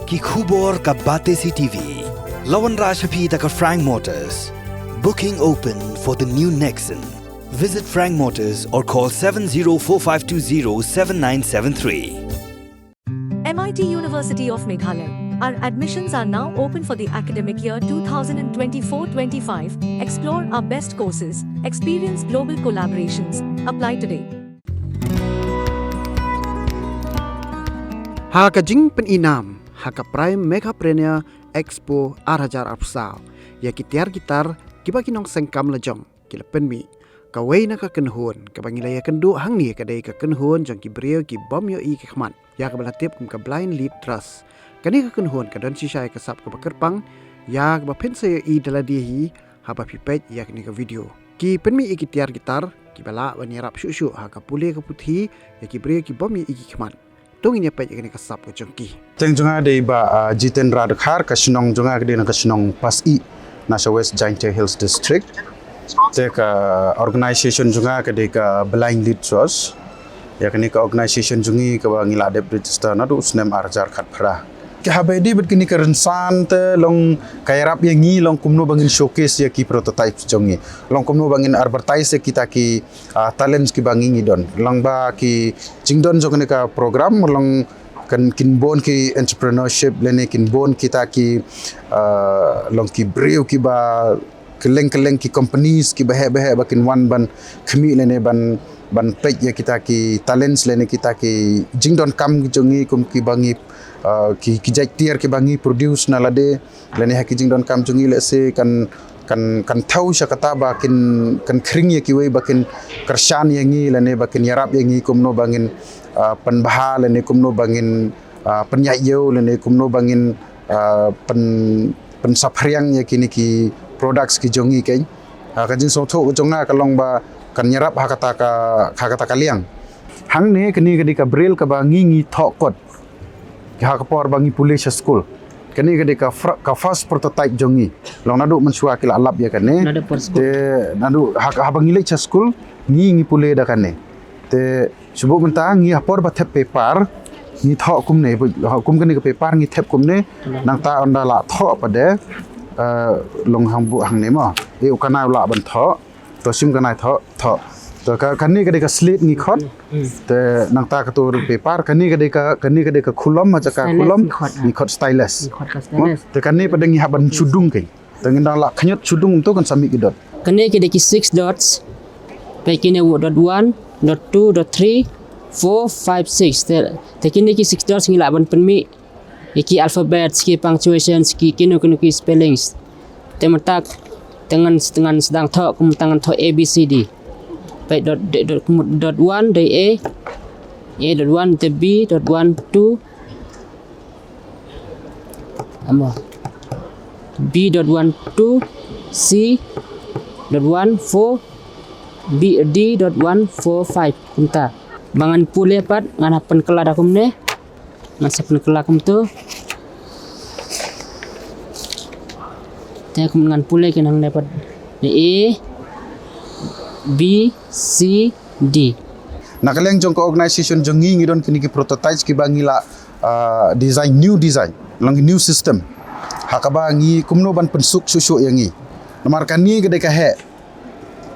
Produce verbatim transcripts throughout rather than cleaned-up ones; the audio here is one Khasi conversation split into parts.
Ki khubor ka Batesi T V. La wanrah sha phi da ka Frank Motors. Booking open for the new Nexon. Visit Frank Motors or call seven zero four five two zero seven nine seven three. M I T University of Meghalaya. Our admissions are now open for the academic year twenty twenty-four twenty-five. Explore our best courses, experience global collaborations. Apply today. Ha ka jingpynim ha ka Prime Meghapreneur Expo ar hajar arphew saw, ïa ki tiar ki tar kiba ki nongseng kam la jong ki la pynmih. Kawei na ka kynhun kaba ngi la ïakynduh hangne ka dei ka kynhun jong ki briew ki bym ïohi ki khmat, ïa kaba la tip kum ka Blind Lead Trust. Kane ka kynhun ka don shisha ïa ka sap kaba kyrpang, ïa kaba phin sa ïohi da lade hi haba phi peit ïa kane ka video. Ki pynmih ïa ki tiar ki tar kiba lah ban ïarap shuh shuh ha ka pule ka puthi ïa ki briew ki bym ïohi ki khmat. To ngin ïa peit ïa kane ka sap ka jong ki. Kyrteng jong nga dei Bah, ah, Jitendra Dkhar, ka shnong jong nga ka dei na ka shnong Pasih, na sha West Jaintia Hills District. Te ka organization jong nga ka dei ka Blind Lead Trust. Ïa kane ka organization jong ngi kaba ngi la dep register naduh u snem ar hajar khatphra. Ka haba ïadei bad kane ka rynsan te long ka ïarap ïa ngi long kumno ba ngin showcase ïa ki prototypes jong ngi. Long kumno ba ngin advertise ïa kita ki, ah, talents kiba ngi ngi don. Long ba ki jingdon jong kane ka program long kan kin bun ki entrepreneurship lane kin bun kita ki, ah, long ki briew kiba kylleng kylleng ki companies kiba heh ba heh ba kin wan ban khmih lane ban, ban peit ïa kita ki talents lane kita ki jingdonkam jong ngi kum kiba ngi, ah, ki, ki jait tiar kiba ngi produce na lade lane ha ki jingdonkam jong ngi lehse kan, kan, kan thew sha kata ba kin, kan khring ïa kiwei ba kin kyrshan ïa ngi lane ba kin ïarap ïa ngi kumno ba ngin, ah, pynbha lane kumno ba ngin, ah, pynïaid ïew lane kumno ba ngin, ah, pyn, pynsaphriang ïa kine ki products ki jong ngi keiñ. Ah, ka jingsngewthuh jong nga ka long ba kan ïarap ha kata ka, ha kata ka liang. Hangne kane ka dei ka braille kaba ngi ngi thoh kot ha ka por ba ngi pule sha skul. Kane ka dei ka fir-, ka first prototype jong ngi. Long naduh mynshuwa ki la lap ïa kane. Naduh por skul. Te naduh ha, haba ngi leit sha skul ngi ngi pule da kane. Te shu bud mynta ngi ha por ba thep paper ngi thoh kumne, bud, ha kum kane ka paper ngi thep kumne, nangta ynda la thoh pat de, eh, long hang bud hangne mo. Eh, u kanai u lah ban thoh, to shim kanai thoh, thoh. To ka, kane ka dei ka slate ngi khot, te nangta kato paper, kane ka dei ka, kane ka dei ka khulom, ha jaka khulom, ngi khot stylus. Ngi khot ka stylus. Mo, te kane pat de ngi hap ban shu dung keiñ. Te ngin dang lah khñiot shu dung to kan sa mih ki dot. Kane ki dei ki six dots. Peit kine, dot one, dot two, dot three, four, five, six. Te, te kine ki six dots ngi lah ban pynmih ïa ki alphabets, ki punctuations, ki kino kino ki spellings. Te mynta te ngan, te ngan sdang thoh, kum mynta ngan thoh A B C D. Peit dot, dot, dot one dei A, A dot one te B dot one two, Amo. B dot one two, C dot one four, B, D dot one four five. Kumta. Ba ngan pule pat, ngan hap pynkylla da kumne. Ngan sa pynkylla kumto. Te kum ngan pule ki nangne pat. A, B, C, D. Na ka liang jong ka organization jong ngi ngi don kine ki prototypes kiba ngi la ah, design, new design, lang new system. Ha kaba ngi kumno ban pynsuk shuh shuh ïa ngi. Namar kane ka dei ka heh.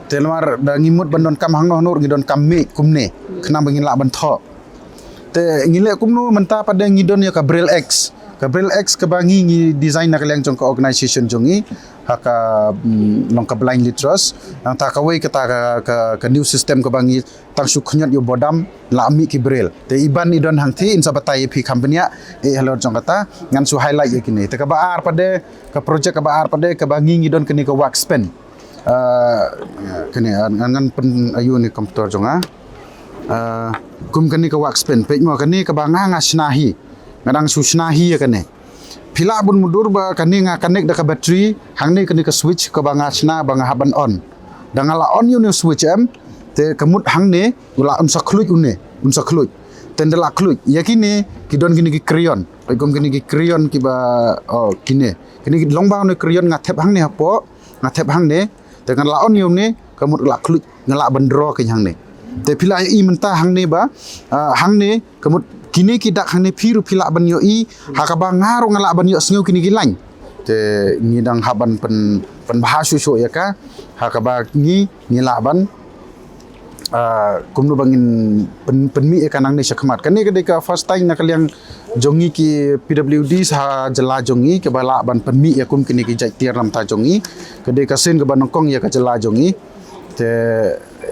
Te namar da ngi mut ban donkam hangno hangno ngi donkam mih kumne. Khnang ba ngin lah ban thoh. Te ngi leh kumno mynta pat de ngi don ïa ka Braille X. Ka Braille X kaba ngi ngi design na ka liang jong ka organization jong ngi. Ha ka, mm, long ka Blind Lead Trust. Nangta kawei kata ka, ka, ka new system kaba ngi tang shu khñiot ïa u bodam la mih ki Braille. Te i Ban i don hangthie in sa batai ïa phi kham bniah, eh, halor jong kata ngan shu highlight ïa kine. Te kaba ar pat de, ka project kaba ar pat de kaba ngi ngi don kane ka wax pen. Ah, kane, ah, ngan, ngan pyn ayu ne komputer jong nga. Ah, kum kane ka wax pen. Peit mo kane kaba nga nga shna hi. Nga dang shu shna hi ïa kane. Phi lah ban mutdur ba kane nga connect da ka battery, hangne kane ka switch kaba nga shna ba nga hap ban on. Da nga la on ïa une u switch em, te ka mut hangne, u la un sa khluit une, un sa khluit. Te ynda la khluit, ïa kine, ki don kine ki crayon. Peit kum kine ki crayon kiba, oh, kine. Kine ki long ba une crayon nga thep hangne hapoh, nga thep hangne, te nga la on ïa une, ka mut la khluit, nga lah ban draw keiñ hangne. Te phi lah ïohi mynta hangne ba, ah, hangne, ka mut Kine ki dak hangne phi ruh phi lah ban ïohi, ha kaba nga ruh nga lah ban ïohsngew kine ki line. Te ngi dang hap ban pyn, pynbha shuh shuh ïa ka, ha kaba ngi, ngi lah ban, ah, kumno ba ngin pyn, pynmih ïa ka nangne shakhmat. Kane ka dei ka first time na ka liang jong ngi ki P W Ds ha jylla jong ngi kaba lah ban pynmih ïa kum kine ki jait tiar namar ta jong ngi. Ka dei ka sien kaba nyngkong ïa ka jylla jong ngi. Te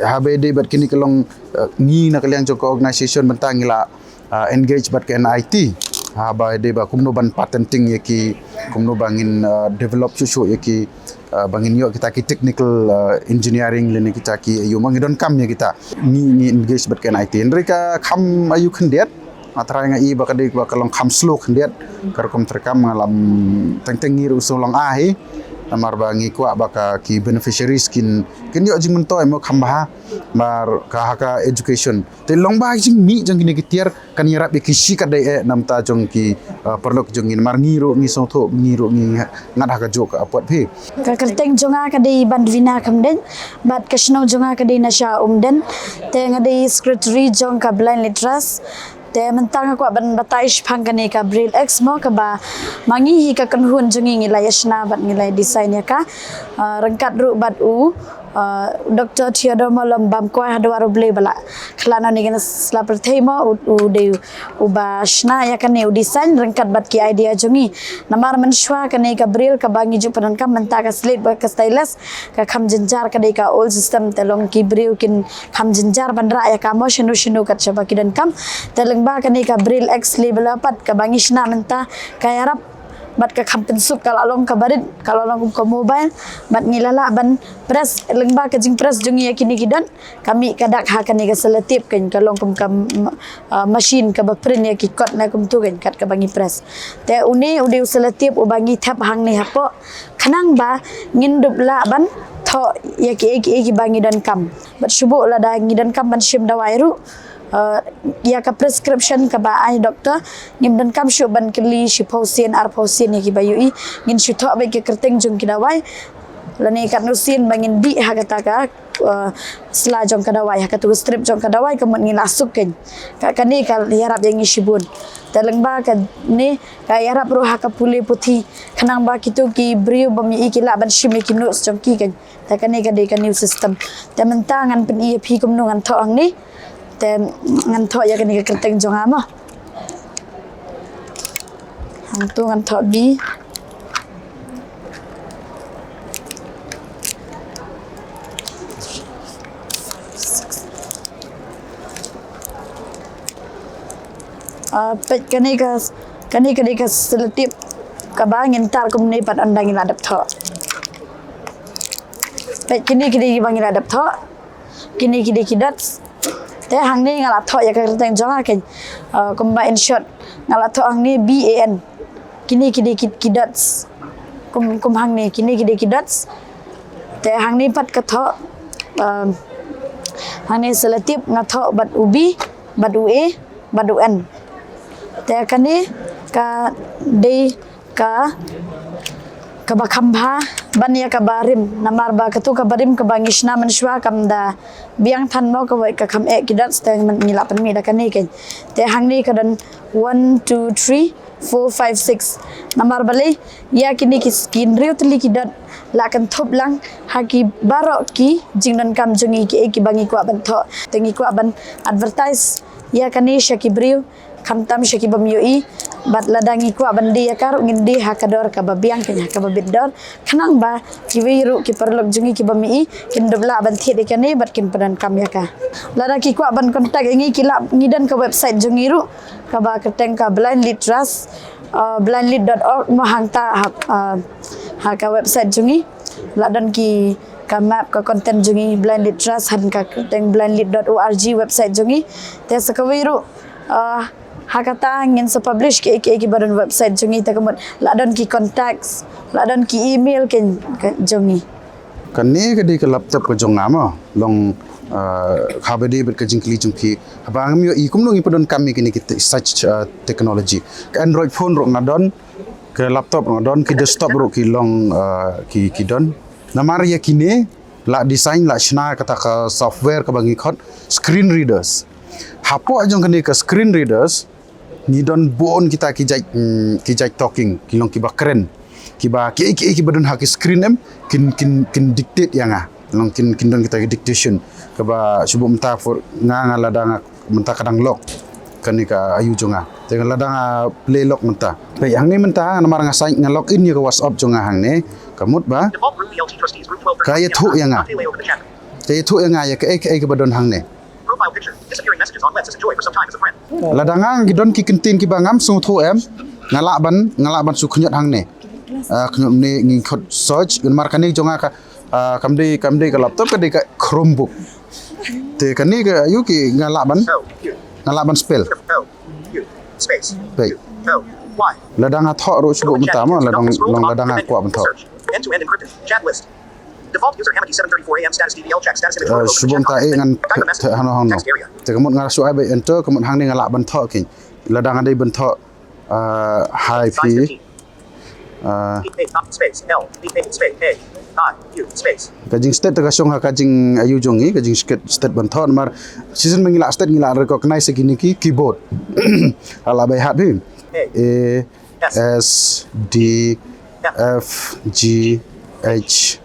haba ïadei bad kine ki long, eh, ngi na ka liang jong ka organisation mynta ngi la, ah, engage bad ka N I T. Haba ïadei ba kumno ban patenting ïa ki, kumno ba ngin, ah, develop shuh shuh ïa ki, ah, ba ngin ïoh kita ki technical, ah, engineering lane kita ki aïu ma ngi donkam ïa kita. Ngi, ngi engage bad ka N I T. Hynrei ka kham aïu khyndiat. Nga tharai nga i ba ka dei ba ka long kham slow khyndiat. Ka rukom treikam nga lam teng teng ngi ruh u shu long a hi. Namar ba ngi kwah ba ka ki beneficiaries kin, kin ïoh jingmyntoi mo kham bha. Namar ka ha ka education. Te long ba jingmih jong kine ki tiar kan ïarap ïa ki shi katdei eh namar ta jong ki, uh, paralok jong ngi. Namar ngi ruh ngi sngewthuh ngi ruh ngi ngat ha ka juk ka apot phi. Ka kyrteng jong nga ka dei Banvina Khamdeng bad ka shnong jong nga ka dei Nasha Umden. Te nga dei secretary jong ka Blind Lead Trust. Te mynta nga kwah ban batai shaphang kane ka Braille X mo kaba ma ngi hi ka kynhun jong ngi ngi la ïa shna bad ngi la ïa design ïa ka. Ah, ryngkat ruh bad u, ah, Doctor Theodore Mawlem bam kwai ha dwar U Blei ba la khlad na ngi na sla pyrthei mo u, u dei uba shna ïa kane u design ryngkat bad ki idea jong ngi. Namar mynshuwa kane ka Braille kaba ngi ju pyndonkam mynta ka slate bad ka stylus ka kham jynjar ka dei ka old system te long ki briew kin kham jynjar ban rah ïa ka mo shano shano kat shaba ki donkam. Te lyngba kane ka Braille X Labeller pat kaba ngi shna mynta ka ïarap bad ka kham pynsuk ka la long kaba rit ka la long kum ka mobile bad ngi la lah ban press lyngba ka jingpress jong ngi ïa kine ki dot ka mih ka dak ha kane ka selotip kan ka long kum ka, mm, ah, machine kaba print ïa ki kot na kumtu kan kat kaba ngi press. Te une u dei u selotip uba ngi thep hangne hapoh khnang ba ngin dup lah ban thoh ïa kiei kiei kiba ngi donkam. Bad shu buh lada ngi donkam ban shim dawai ruh, eh, ïa ka prescription kaba ai doctor ngim donkam shuh ban kylli shiphew sien arphew sien ïa kiba ïohi, ngin shu thoh beit ka kyrteng jong ki dawai lane katno sien ba ngin dih ha kata ka, eh, sla jong ka dawai, ha katu ka strip jong ka dawai ka mut ngi la suk kan. Ka, kane ka ïarap ïa ngi shibun. Te lyngba kane ka ïarap ruh ha ka pule puthi khnang ba kitu ki briew bym ïohi ki lah ban shim ïa ki notes jong ki kan. Te kane ka dei ka new system. Te mynta ngan pyni ïa phi kumno ngan thoh hangne. Te ngan thoh ïa kane ka kyrteng jong nga mo. Hangtu ngan thoh B. Ah, peit kane ka, kane ka dei ka selotip kaba ngin tar kumne pat ynda ngi la dep thoh. Peit kine ki dei kiba ngi la dep thoh. Kine ki dei ki dots. Te hangne nga la thoh ïa ka kyrteng jong nga kan. Ah, kumba in short nga la thoh hangne B A N. Kine ki dei ki, ki dots. Kum, kum hangne kine ki dei ki dots. Te hangne pat ka thoh, um, hangne selotip nga thoh bad u B bad u A bad u N. Te kane ka dei ka, kaba kham bha ban ïa kaba rim namar ba katu kaba rim kaba ngi shna mynshuwa kam da biang than mo kawei ka kham eh ki dots te ngi la pynmih da kane kan. Te hangne ka don one two three four five six. Namar balei ïa kine ki, ki hynriew tylli ki dot la kynthup lang ha ki baroh ki jingdonkam jong ngi kiei kiba ngi kwah ban thoh. Te ngi kwah ban advertise ïa kane sha ki briew khamtam sha ki bym ïohi. Bad lada ngi kwah ban die ïa ka ruh ngin die ha ka dor kaba biang kan, ha kaba bit dor. Khnang ba kiwei ruh ki paralok jong ngi ki bym ïohi kin dup lah ban thied ïa kane bad kin pyndonkam ïa ka. Lada ki kwah ban contact ïa ngi ki lah, ngi don ka website jong ngi ruh kaba kyrteng ka Blind Lead Trust, uh, blind lead dot org mo hangta ha, uh, ha ka website jong ngi. Lah don ki ka map ka content jong ngi Blind Lead Trust, ha ka kyrteng blind lead dot org website jong ngi. Te sa kawei ruh, uh, ha kata ngin sa publish kiei kiei kiba don website jong ngi te ka mut lah don ki contacts, lah don ki email kan, kan jong ngi. Kane ka dei ka laptop ka jong nga mo. Long, uh, haba dei bad ka jingkylli jong phi haba ngam ïohi kumno ngi pyndonkam ïa kine ki te-, such, uh, technology. Ka Android phone ruh nga don, ka laptop ruh nga don, ki desktop ruh ki long, uh, ki, ki don. Namar ïa kine la design la shna kata ka software kaba ngi khot screen readers. Hapoh jong kane ka screen readers Ngi don bun kita ki jait, mm, ki jait talking, ki long kiba kren, kiba ki, ki, kiba don ha ki screen em, kin, kin, kin dictate ïa nga. Long kin, kin don kita ki dictation. Kaba shu bun mynta for nga, nga lada nga mynta ka dang lok kane ka ayu jong nga. Te lada nga play lok mynta. Peit hangne mynta namar nga sign, nga log in ïa ka WhatsApp jong nga hangne. Ka mut ba ka ïathuh ïa nga. Ka ïathuh ïa nga ïa kaei kaei kaba don hangne. Lada nga ngi don ki kyntien kiba ngam sngewthuh em, nga lah ban, nga lah ban shu khñiot hangne. Ah, khñiot ne ngi khot search, namar kane jong nga ka, ah, kam dei, kam dei ka laptop, ka dei ka Chromebook. Te kane ka ayu ki nga lah ban, nga lah ban spell. Peit. Lada nga thoh ruh shu bun mynta mo, lada nga, lada nga kwah ban thoh. Default user Hamadi seven thirty-four A M status D V L check status image. Eh, shu bun mynta eh ngan thoh hano hano. Te ka mut nga shu ai ba enter, ka mut hangne nga lah ban thoh ki. Lada nga dei ban thoh, eh, hi phi. Eh, P H space L P H space A I U space. Ka jingstet te ka shong ha ka jing ayu jong ngi, ka jingstet ban thoh namar shisien ma ngi lah stet ngi lah recognize kine ki keyboard. Ala bai hat phi. A S D F G H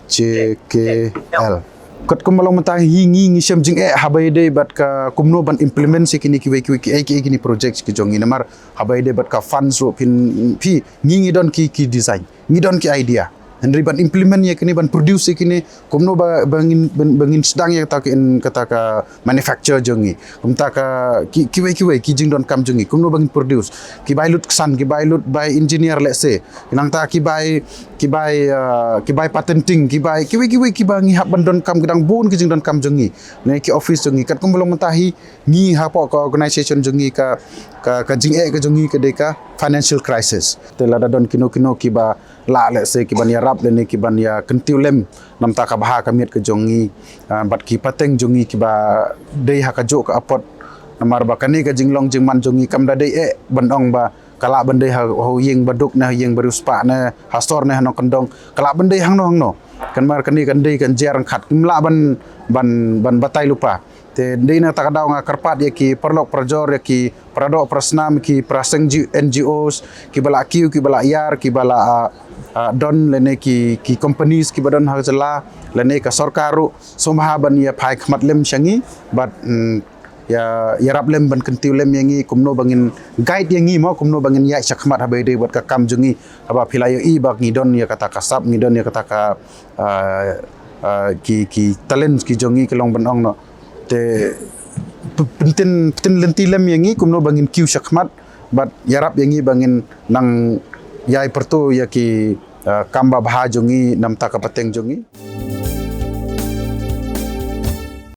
J K L. Katkum ba long mynta hi ngi, ngi shem jingeh haba ïadei bad ka kumno ban implement ïa kine kiwei kiwei kiei kiei kine project ki jong ngi namar haba ïadei bad ka funds ruh phin, phi, ngi, ngi don ki, ki design, ngi don ki idea. Hynrei ban implement ïa kine, ban produce ïa kine, kumno ba, ba ngin, ba, ba ngin sdang ïa kata ka, kata ka manufacture jong ngi. Kumta ka ki, kiwei kiwei ki jingdonkam jong ngi. Kumno ba ngin produce. Ki bai lut ksan, ki bai lut bai engineer, let's say. Nangta ki bai, ki bai, uh, ki bai patenting, ki bai kiwei kiwei kiba ngi hap ban donkam, ki dang bun ki jingdonkam jong ngi. Ne ki office jong ngi. Katkum ba long mynta hi ngi hapoh ka organization jong ngi ka, ka, ka jingeh ka jong ngi ka dei ka financial crisis. Te lada don kino kino kiba lah, let's say, kiban ïarap lane kiban ïa kyntiew lem namta ka bha ka miat ka jong ngi, ah, bad ki pateng jong ngi kiba dei ha kajuh ka apot. Namar ba kane ka jinglong jingman jong ngi kam da dei eh ban ong ba ka lah ban dei ha, ha ïing ba duk ne ha ïing ba riewspah ne ha sor ne ha nongkyndong, ka lah ban dei hangno hangno. Kan mar kane kan dei kan jia ryngkat, kim lah ban, ban, ban batai lypa. Te dei na kata ka daw nga kyrpad ïa ki paralok parajor, ïa ki paradoh parasnam, ki paraseng G-, N G Os, kiba la kiew, kiba la ïar, kiba la, ah, ah, don lane ki, ki companies kiba don ha ka jylla lane ka sorkar ruh, sngewbha ban ïa phai khmat lem sha ngi bad, mm, ïa, ïarap lem ban kyntiew lem ïa ngi kumno ba ngin guide ïa ngi mo, kumno ba ngin ïaid shakhmat haba ïadei bad ka kam jong ngi, haba phi la ïohi ba ngi don ïa kata ka sap, ngi don ïa kata ka, ah, ah, ki, ki talent ki jong ngi ki long ban ong noh. Te p-, pyntin, pyntin lynti lem ïa ngi kumno ba ngin kiew shakhmat bad ïarap ïa ngi ba ngin nang ïai pyrto ïa ki, ah, kam babha jong ngi namta ka pateng jong ngi.